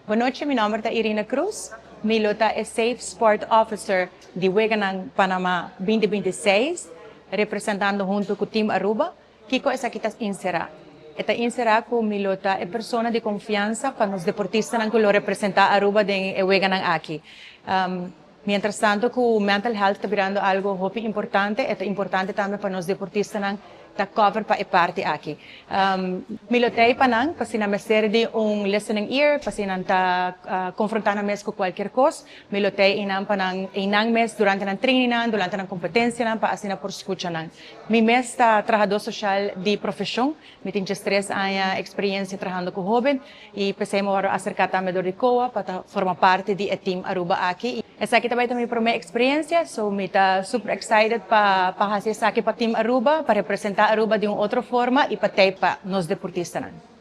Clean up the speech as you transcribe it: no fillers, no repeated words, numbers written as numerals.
Bon nochi, mi nomber ta Irina Cruz. Mi lo ta e Safe Sport Officer di Weganan Panama 2026, representando hunto cu Team Aruba. Kico esaki ta encera? E ta encera cu mi lo ta e persona di confiansa pa nos deportistanan cu lo representa Aruba den e weganan aki. Mientras tanto cu mental health ta birando algo hopi importante, e ta importante tambe pa nos deportistanan ta cover pa e parti aki. Mi lo t'ey pa nan, pa si nan mester di un listening ear, pa si nan ta confronta nan mes cu cualkier cos, mi lo t'ey eynan pa nan, eynan mes durante nan trainingnan, durante nan competencianan, pa asina por scucha nan. Mi mes ta trahador social di profesion, mi tin 13 aña experiencia trahando cu hoben y pesey mi worde acerca tambe door di COA pa ta forma parti di e Team Aruba aki. Esaki tambe ta mi prome experiencia, so mi ta super excited pa haci esaki pa Team Aruba, pa representa Aruba di un otro forma y pa t'ey pa nos deportistanan.